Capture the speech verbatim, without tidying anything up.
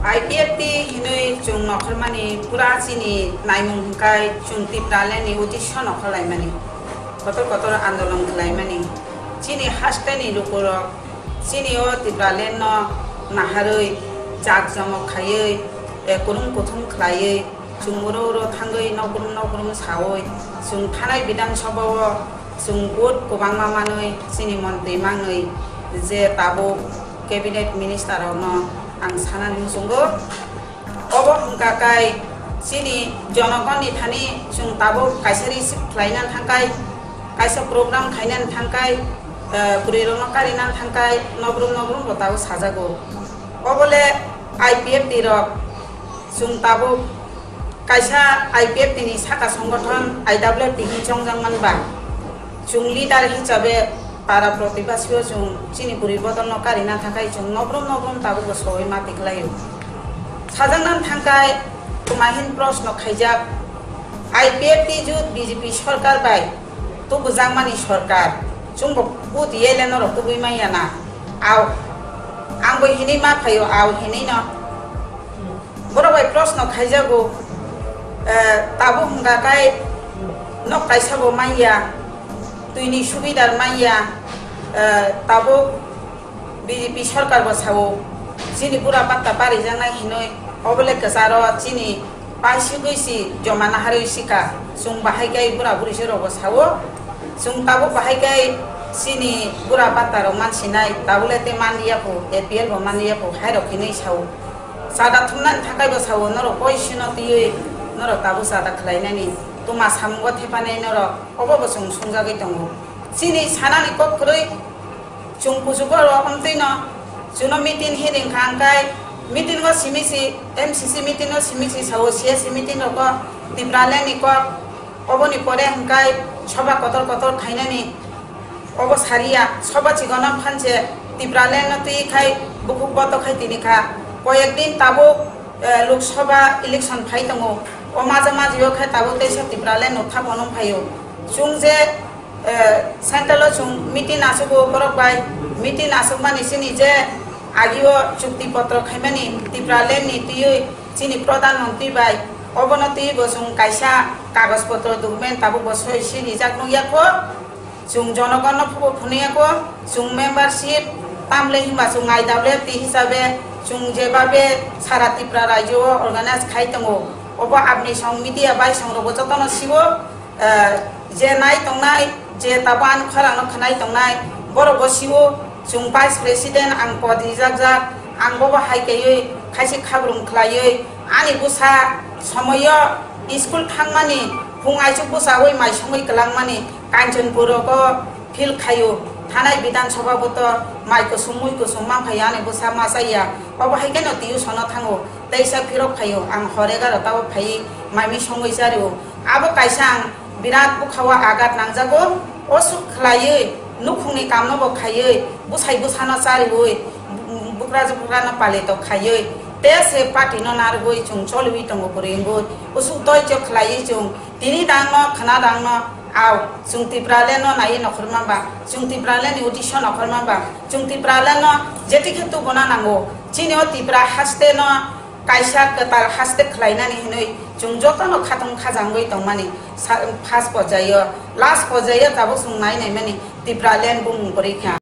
I P F T hinwi chwng nokhormani pura chini naimung hwnkhe chwng Tipraland ni uddesho nokhorlaimani, kotor kotor andolon khlaimani. Chini hasteni lukurok chini o Tipraland no naharwi jak jomok khaiwi, eh, kurum kuthum khlaiwi, chwng uro uro thangwi nokrum nokrum sawi, chwng thanai Bidhan Sabha o chwng vote kwbangma manwi chini montri manwi je tabuk cabinet minister rokno ang sanani muchungo. Obo hwnkha khe chini jonogonni thani chwng tabuk kaisa receive khlaina thangkhai, kaisa program khaina thangkhai, eh, bwrwi rokno karina thangkhai nokrum nokrum bo tabuk sajago. Obole I P F T rok chwng tabuk kaisa I P F T ni saka songgothon I W F T hinwi chongjak manba, chwng leader hisabe para protibasio chwng chini bwrwi bodolno karina thangkhai chwng nokrum nokrum tabukbo soi ma tikhlaio. Sajakna thangkhai twmahin proshno khaijak, I P F T jut B J P sorkar bai tubujakmani sorkar, chwngbo vote yele norok tubui manya na. Au, angbo hinwi ma phaio, au hinwi no. Borok bai proshno khaijago, eh, tabuk hwnkha khe nok kaisa bo manya, twini subidar manya, eh, tabuk B J P sorkar bo sao, chini bura patta parijaknai hinwi, obole kwcharo chini paisugwi si joma naharwi sika, chwng bahai khe bura buri se rokbo sao, chwng tabuk bahai khe chini bura patta rok mansinai, tabule te manliya pho, A P L bo manliya pho, hai rok hinwi sao. Chada thumnani thakai bo sao, norok poisino twiwi norok tabuk chada khlainani, tuma samungo thepanai norok, obo bo chwng sungjagwi tongo. Chini sanani kok kwrwi, chwng kuchugo oro amtwino, chwngno meeting hearing kha hwnkhe, meeting o simi si, M C C meeting o simi si sao, C S C meeting rogo Tipraland ni kok, oboni pore hwnkhe soba kotor kotor khainani, obo sariya, soba chigono phanse Tipraland no twi khai bukhuk boto khai tini kha, koyek din tabuk, eh, Lok Sabha election phai tongo, o maja maji o khai tabuk teisa Tipraland no thap ono phaio, chwng je eh, central o chwng meeting aswgo borok bai, meeting aswkmani chini je agio chukti potro khaimani Tipraland ni twiwi chini pradhan mantri bai, obono twiwi bo chwng kaisa kagoj potro document tabuk bo soi si rijak nukya kho, chwng jonogonno phubo phunukya kho, chwng membership tamle hinba chwng I W F T hisabe chwng jebabe sara Tripura rajyo o organize khai tongo, obo apni song media bai song rogo jotono siwo. Eh, je nai tongnai, je tabuk ani khorang no khwnai tongnai, borok bo sio, chwng vice president ang pod rijak jak, ang bobo hai kaiwi khaisi khabrung khlaiwi, ani bwsa somoio school thangmani, phung aichuk bwsawi mai songwi kwlangmani, Kanchanpur rogo field khaio, thanai Bidhan Sabha bo to mai kusum mui kusum man phaio, ani bwsa ma chaya, obo hai kheno tuition o thango, teisa phirok phaio, ang hor egarota o phaiwi mai mi songwi chario. Abo kaisa ang birat bwkhao agat nangjago. Osuk khlaiwi, nukhungni kamno bo khaiwi, bwsai bwsano chariwi, bu-, bukrajwk bukrano palito khaiwi, te se party no narwgwi chwng choliwi tongo kwrwi wngwi. Usuk doicho khlaiwi chwng tini dangno khna dangno, au, chwng Tipraland no naiwi nokhorma ba, chwng Tipraland ni uddesho nokhorma ba, chwng Tipraland no jetikhe tubuna nango. Chini o Tripura haste no kaisa kwtal haste khlainani hinwi chwng jotono khatung khajangwi tongmani sa-, first porjaio, last porjaio tabuk chwng nai naimani Tipraland bumung kwrwi kha.